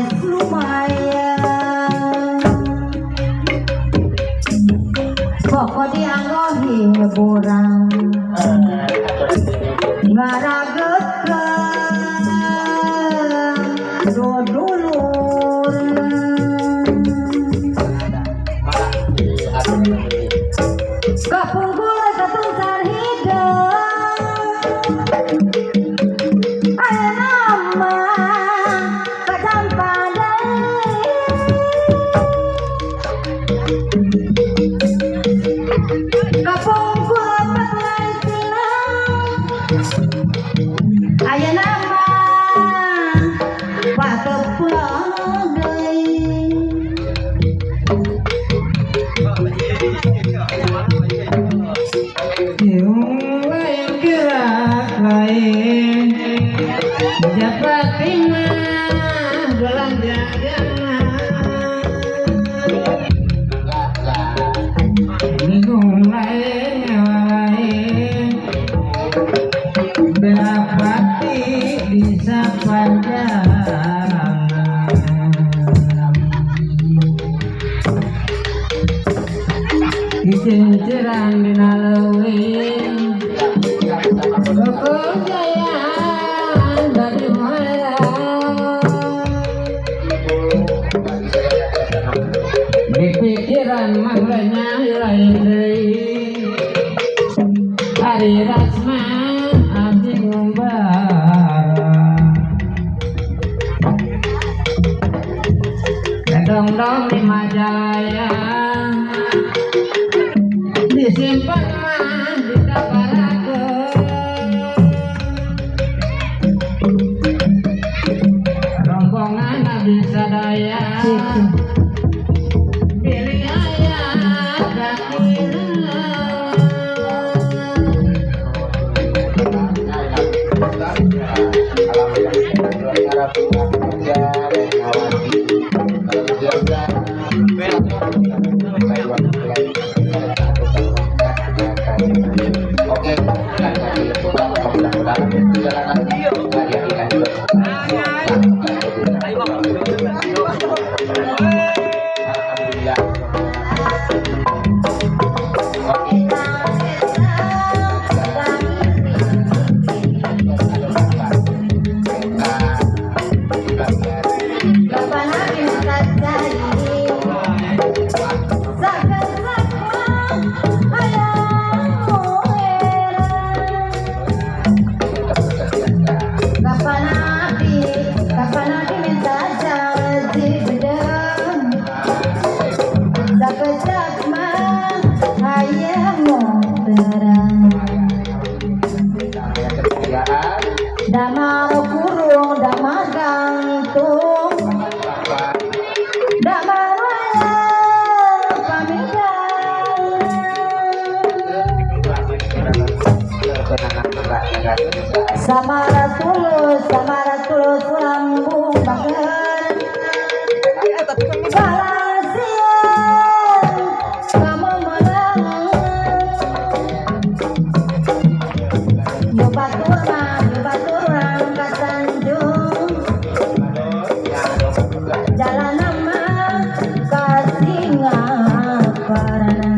Geus lumayan. Pokok dianggo hiburan. Ngaragetkeun dudulur. Kapungkur katungcar hideung. Ayeuna mah kacampa deui. Kapungkur baturan sinang. Ayeuna mah patepang deui. Yung lain gerak lain Japati mah belanja jangan. Bingung lain lain Belapati bisa panjang. Kinciran dina leuwih Kekejayaan dari mana. Di pikiran manglenya lain deui. Ari Rasma abdi ngumbara. Dong-dong di Majalaya. Disimpan mah di tabarakeun. Rombongan abdi sadaya. Pilih aya kakira. Damar kurung damar gantung damar wayang pamidan. Samara tulus lambung baker. Balasieun kamu menang. Yo batur mah yo batur urang ka Tanjung. Jalan mah ka Singaparna.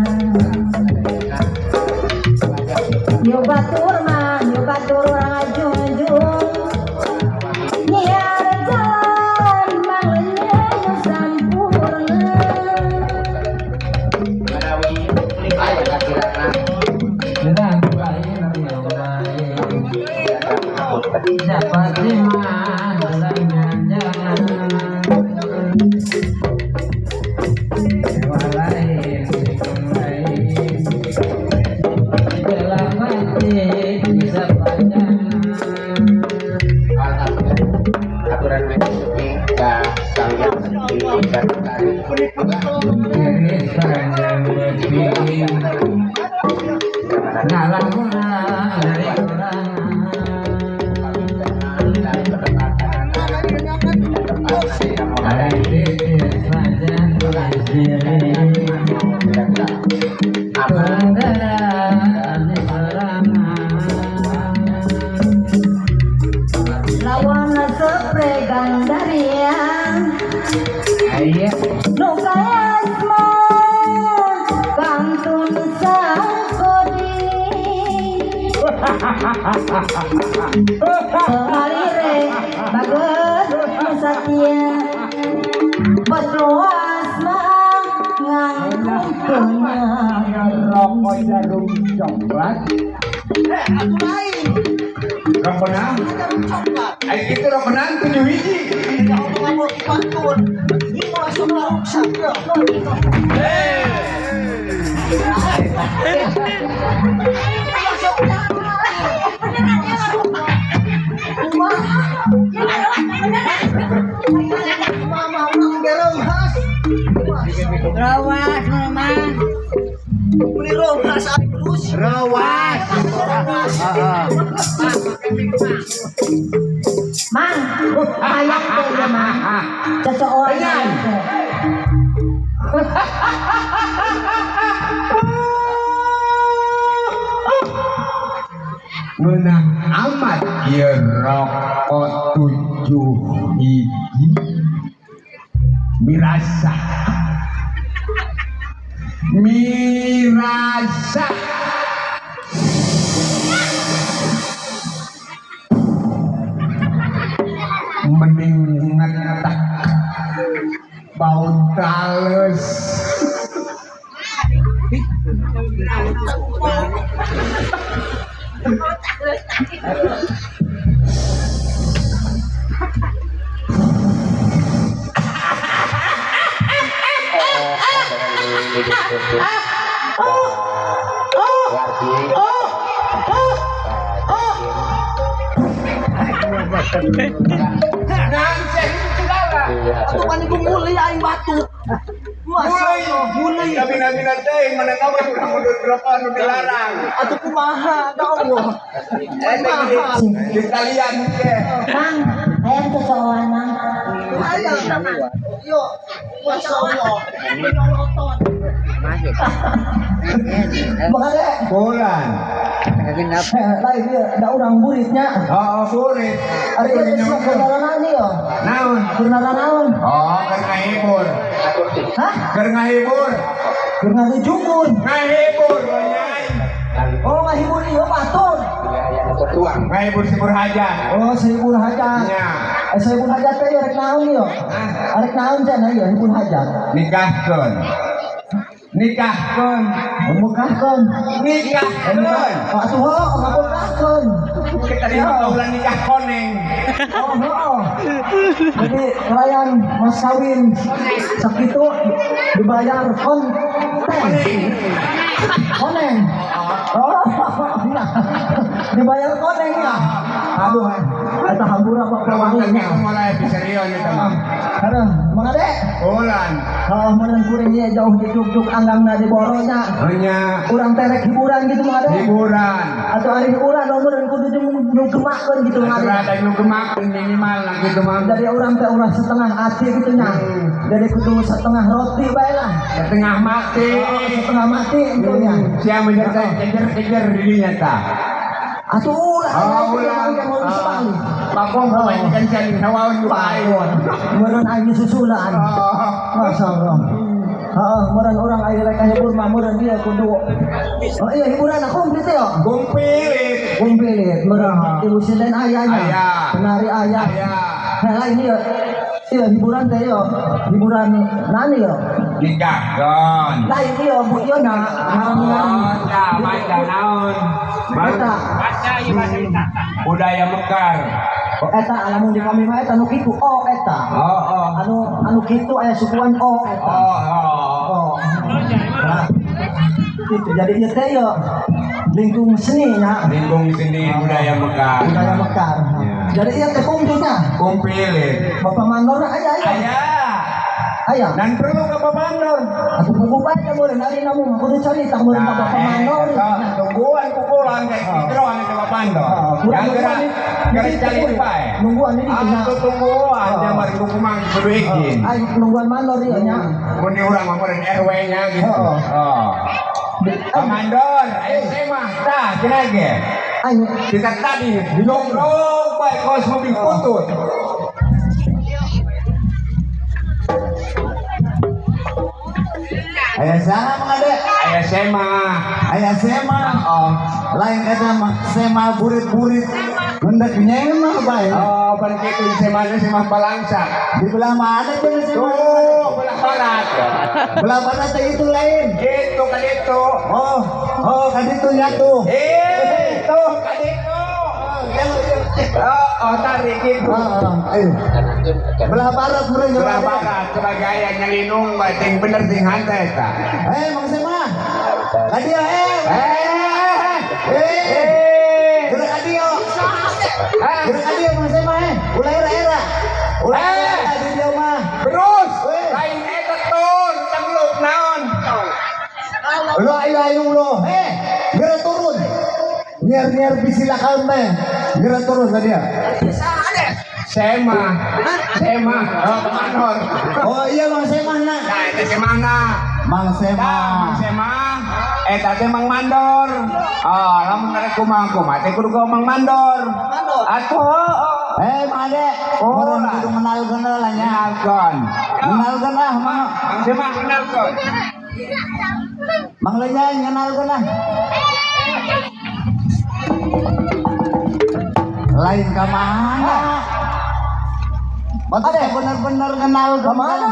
Yo batur mah yo batur urang ngajunjung. Nyiar jalan mangleunyeun nu sampurna. Gerak lain lain Japati mah belanja jangan. Dewa lain bingung lain Belapati bisa panjang. Iris panjang lebih Ngalah kurang dari kurang. Iris panjang lebih Kurang sorangan. Lawan sepre gandaria. Aya. Nu kayasma kantun sakodi Alire bagus nu satia Bos luas mah ngangkung Rokok jarum coklat. Eh, aku lain. Rokok naon? Jarum coklat. Ai kitu rokok naon 7 hiji. Ya Allah, mau batur. Ini mau langsung ngaruksak ya. Mama ulang berenghas. Rawas mama. Beli ronghas ari terus. Rawas. Mang, hayang teh ieu mang. Cocooan teh. Ngeunah amat ieu rokok 7 hiji. Mirasa. Mirasa. Mending ngetak bau tales. Atuh kan ibu mulai aing batuk. Masya Allah, mulai. Nabi-nabi teh mana kabar urang mundur rokok anu dilarang. Atuh kumaha, da Allah. Eh di kalian ge. Mang, hayang cocooan mang. Hayang. Yo, Masya Allah. Menyolotot. Makanya Bulan. lain dia da urang buritnya. Oh, burit. Ari ieu teh sia keur naon ieu? Naon? Keur naon? Oh, keur ngahibur. Hah? Keur ngahibur. Keur ngajukur. Ngahibur banyak. Oh, ngahibur ieu batur. Ngahibur sibur hajat. Oh, sehibur hajat. Nya. Eh, sehibur hajat teh ieu rek naon ieu? Arek naon cenah ieu hibur hajat? Nikahkeun. Nikahkeun. Mekahkeun. Nikahkeun. Oh, atuh heuh, ngabekahkeun. Kita di kaulan nikah koneng. Oh, heuh. Jadi kalian mas kawin sakitu dibayar konten. Koneng. Oh, nah. Dibayar koneng ya. Aduh, eta hampura Pak Lawan Prawangi. mulai bisa rion eta mah. Aduh, Mang Ade. Bulan. Kalau meureun kuring ieu jauh di juk-juk anggangna di boronya. Hanya Urang teh rek hiburan gitu Mang Ade. hiburan. Atau ari hiburan meureun kudu jeung nu gemakeun gitu Mang Ade. Rada nu gemakeun minimal lah gitu mah. Dari urang teh ulah setengah hati gitu nya. Jadi kudu setengah roti bae lah. Setengah mati. Oh, setengah mati itu nya. Sia menjeter kejer-kejer dirinya ta. Atuh ulah. Oh, ulah. Ulah. Bakong pamajikan sia sawaun ku aing. Meureun aing susulan. Oh. Masya Allah. Heeh, meureun urang aya rek kahibur mah meureun dia kudu. Oh iya hiburan komplit ya. Gumpilit. Komplit meureun ibu sinden aya nya. Aya. Penari aya. Aya. Nah, lain ieu. Iya hiburan teh yo. Hiburan nani yo. Nikahkeun. Lain ieu bu ieu na ngaran-ngaran. Oh, tah maca naon? Eta Budaya mekar. eta lamun di kami mah eta nu kitu oh eta. Oh, oh. Anu anu kitu aya sukuan oh eta. Oh, oh. Oh. Nah, gitu. Jadi ieu teh yo lingkung seni nya. Lingkung seni budaya mekar. Budaya mekar. Ya. Jadi ieu teh kumpulnya. Kumpilit. Bapak Mandor aya aya. Aya. Aya. Dan perlu ke Bapak Mandor. Atuh buku bae meureun ari namu kudu carita meureun ka Bapak Mandor. Tungguan kukulan kayak kitroan ke Bapak Mandor. Kurang Yang gerak gerak cari bae. Nungguan ini nya. Aku tungguan jamar kuku mang kudu izin. Ai nungguan mandor ieu nya. Mun di urang mah meureun RW-nya gitu. Oh. Oh. Pak Mandor, ayo mah tah cenah ge. Ai Kita tadi dilongrong bae kos mobil putut. Aya saha Mang Ade? Aya Sema. Aya Sema. Oh, Lain eta mah Sema burit-burit. Hendak nyema bae. oh, pan kitu Sema teh Sema Balangsa. Di belah mana tuh Sema? Tuh, belah barat. Belah barat teh itu lain. Gitu kan itu. Oh, oh kan itu nya tuh. Itu kan itu. Oh, oh, tarik gitu. Ah, ah, ayo. Belah barat meureun Belah barat sebagai aya nyelinung bae ting bener ting hante eta. Eh, Mang Sema. Ka dieu eh. Eh, Eh, gerak ka dieu. Gerak ka dieu Mang Sema eh. Ulah era-era. Ulah era di dieu mah. Terus, Eh. lain eta tur, tangluk naon. Lo ayo ayo lo. Eh, gerak turun. Niar-niar bisilakan teh. Gerak turun ka dia. Sema, Sema, oh, Manor. Oh iya Mang Sema na. Nah, eta Semana. Mang Sema. Tah, Mang Sema. Eta teh Mang Mandor. Ah, lamun arek kumaha kumaha teh kudu ka Mang Mandor. Atuh, oh. Eh, Mang Ade. Oh, Meureun lah. kudu kenalkeun lah nya. Kenalkeun. Kenalkeun lah Mang. Mang Sema kenalkeun. Mang Lenyai kenalkeun lah. Lain ka mana? Ada bener-bener kenal ke Mana?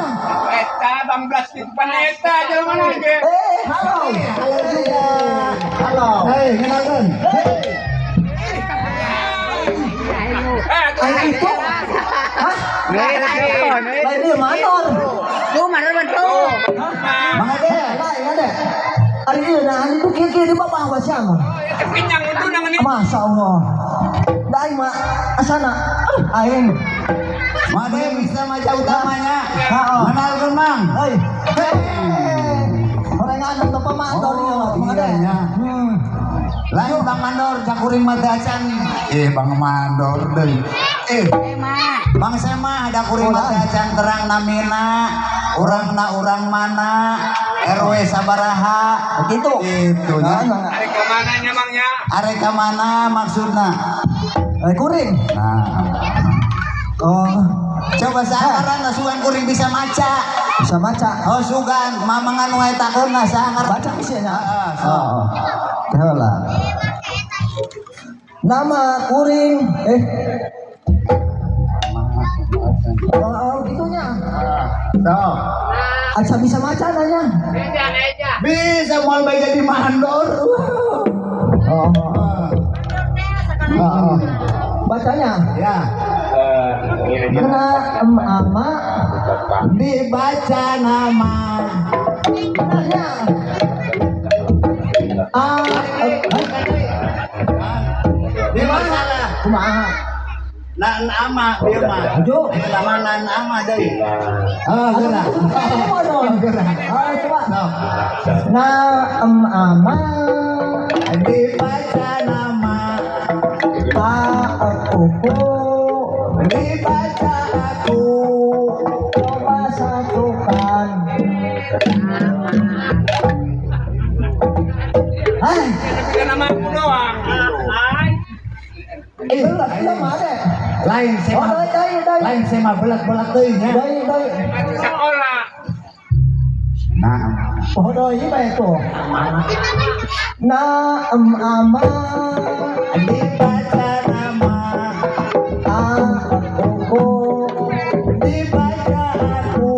Eta Bang Blas di depan eta jelema mana ge. Eh, halo. Halo juga. Halo. Hei, kenalkeun. Eh, atuh. Aing itu. Hah? Lain dia manor. Mang Ade. Lain ada. Ari ieu nah itu kieu-kieu di bawah wa sia mah. Eta pinyang itu nang ini. Masya Allah. Da aing mah asana. Aduh, aing. Mang Ade bisa maca utamanya. Heeh. Kenalkeun Mang. Hei. Hei. Orang anu teu pamandor ieu mah, Mang Ade. iya, nya. Lain Bang Mandor cakuring mah teh acan. Eh, Bang Mandor deui. Eh, Bang Sema ada kuring mah teh acan terang namina. Urangna urang mana? RW sabaraha? Begitu. Gitu nya. Nah, Arek ka mana nya Mang nya? Arek ka mana maksudna? eh, kuring. Nah, Oh, coba saharan sugan kuring bisa maca. bisa maca. Oh sugan, mamangan nu etakeun nah saha ngaran? Baca bisa nya. Heeh, so. Oh. Heula. Nama kuring eh Oh, oh gitunya. So. Asa bisa maca nanya. Bisa moal bae jadi mandor. Oh. Oh, oh. Bacanya. Ya, Kena em ama dibaca nama. ya. A eh, Di masalah. kumaha? Nan ama dia mah. Aduh. Nama nan ama deui. Ah, geura. Geura. Ah, coba. So. Na em ama Dibaca nama, a aku dibaca aku. coba satukan. Hai, Tapi nama aku doang. Eh, belat iya mah ada. lain Oh, sema. dai dai dai. Lain sema belat-belat teuing nya. Dai dai. Maju sekolah. Nah, Oh, dai bae tuh. Na em ama dibaca nama, a aku dibaca aku,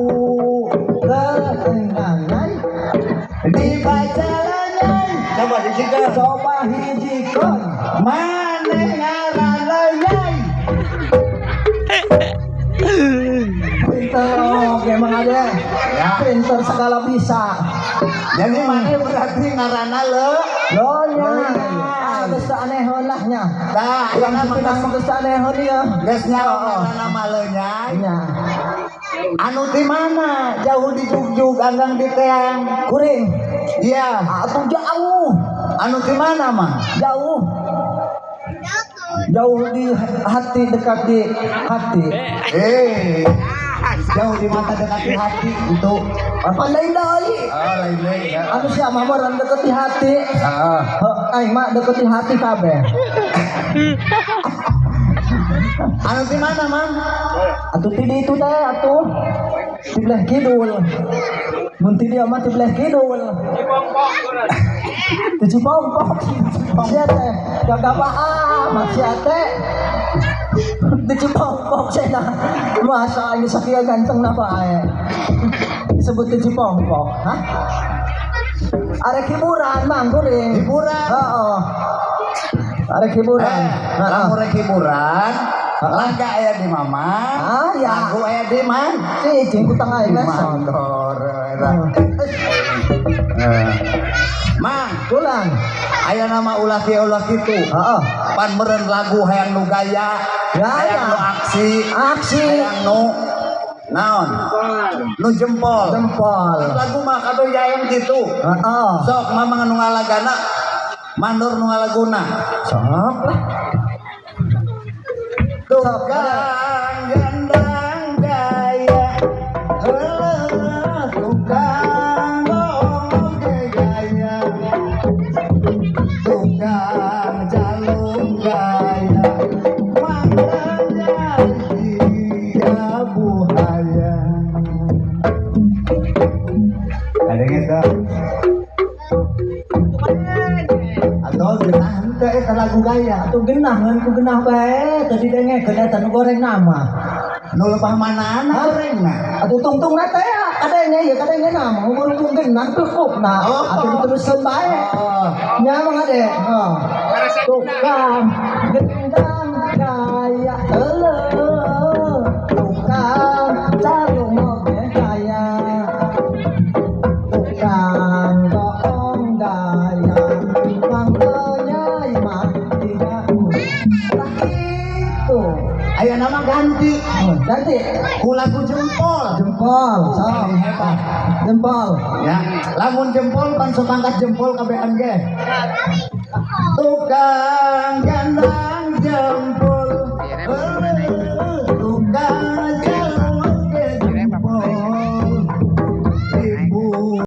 ketenangan dibaca lanyai. Coba disikat. coba hijikeun. Maneh ngaran lanyai. Pinter oke Mang Ade. Ya. Pinter segala bisa. Jadi maneh berarti ngaranna le. Lonya. Ah, geus teu aneh lah nya. Tah, Urang ayeuna teu mah mah geus teu aneh ieu. geus nyaho ngaranna mah leunyai. Nya. Anu di mana? Jauh di Jugjug, anggang di Teang. Kuring. Iya. Atuh jauh. Anu di mana mah? Jauh. Jauh di hati dekat di hati. Eh, jauh di mata dekat di hati itu. Pandai deui. Oh, lain lain. Ya. Anu sia mah meureun deket di hati. Ah. Heuh, aing mah deket di hati kabeh. Anu di mana, Mang? Atuh ti ditu teh atuh. Di belah kidul. Mun ti dia mah ti belah kidul. Ti Cipompok. Sia teh gagabah amat sia teh. Di Cipompok sia. Masa ini sakieu ganteng na bae. Disebut di Cipompok, hah? Arek hiburan mang kuring. Hiburan. Heeh. Arek hiburan. Eh, lamun rek hiburan, laga aya di mama. Ah, ya. Lagu aya di man. Cicing ku tengah Di ini. Mandor eta. Eh. Mang, Pulang. aya nama ulah kieu ulah kitu. Heeh. Pan meureun lagu hayang nu gaya, Gaya. hayang nu aksi, Aksi. hayang nu naon? Nu jempol. Jempol. Lagu mah kabeh hayang kitu. Heeh. Sok mamang nu ngalagana, mandor nu ngalaguna. Sok lah. Tukang gendang gaya, heueuh, tukang goong ge gaya, tukang jalung gaya, mangga tiga buhaya. Ada gitu. Atau genah henteu eta lagu gaya. Atuh genah ngan ku genah bae tadi dengekeun eta nu goreng nama. Nu lebah manana gorengna? Atuh tungtung na teh kadenge ieu kadenge nama berhubung genah cukup nah. Oh. Atuh diteruskeun bae. Oh. Nya mah ade. Oh. Tukang gendang gaya eleuh. Tukang calung oge gaya. Tukang goong gaya. Mangga mah tidak. Lah gitu. Aya nama ganti. Oh, ganti Ku lagu jempol. Jempol, sok. Paling hebat. Jempol. Ya, lamun jempol pan sok angkat jempol kabehan ge. Tukang gendang